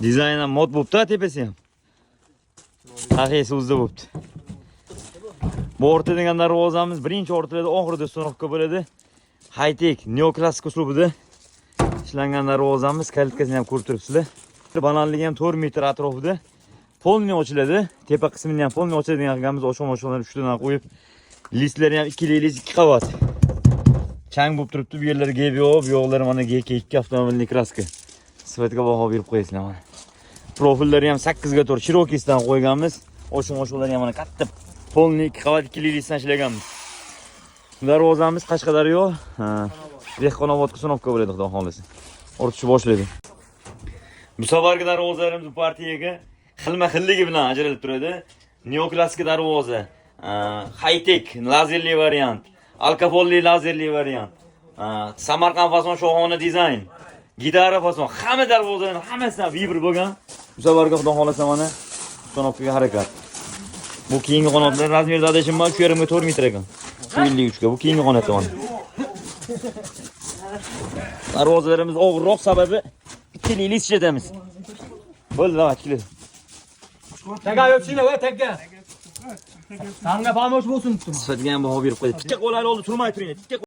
Dizayn ham mod bo'pti, tepasi ham. Haqiqiy o'zida bo'pti. Bu o'rtadigan darvozamiz birinchi o'rtalarda, oxirida установка bo'ladi. High-tech, neoklassik uslubida ishlangan darvozamiz, калитка sini ham ko'rib turibsizlar. Balandligi ham 4 metr atrofida. Полный ochiladi. Tepa qismini ham полный ochiladigan qilganmiz. Oshom-oshomlar ustidan qo'yib, лист lari ham ikkili list, ikki qavat. Chang bo'lib turibdi. Bu yerlari GBO, bu yoqlari mana GK2 avtomobilning краска. Sifatga baho berib qo'yasizlar mana. Profillari ham 8 ga 4 широкий sidan qo'yganmiz. Oshom-oshomlari ham mana katta полный ikki qavat ikkili лист dan ishlaganmiz. Darvozamiz Qashqadaryo, ha, Dehqonobodga установка bo'ladi, xudo xohlasa. O'rtishni boshlaydi. Bu safargi darvozalarimiz bu partiyaga xilma-xilligi bilan ajralib turadi. Neoklassik darvoza, high-tech lazerli variant, alkopolli lazerli variant, Samarqand fason shohona dizayn, gitara fason, hamma darvozalarning hammasidan выбор bo'lgan. Bu safargi, xudo xohlasa, mana установка ga harakat. Bu keyingi qanotlar размер da adashim 3,5 ga 4 metr ekan. 53 ga bu keyingi qanoti mana. Darvozalarimiz og'irroq, sababi ikkili list ishlatamiz. Bo'ldi, давай, ikkili. Taka yo'qsinglar, va taka. Sanga famosh bo'lsin. Sifatga ham baho berib qo'ydi. Tikka qo'llar oldi, turmay turing. Tikka.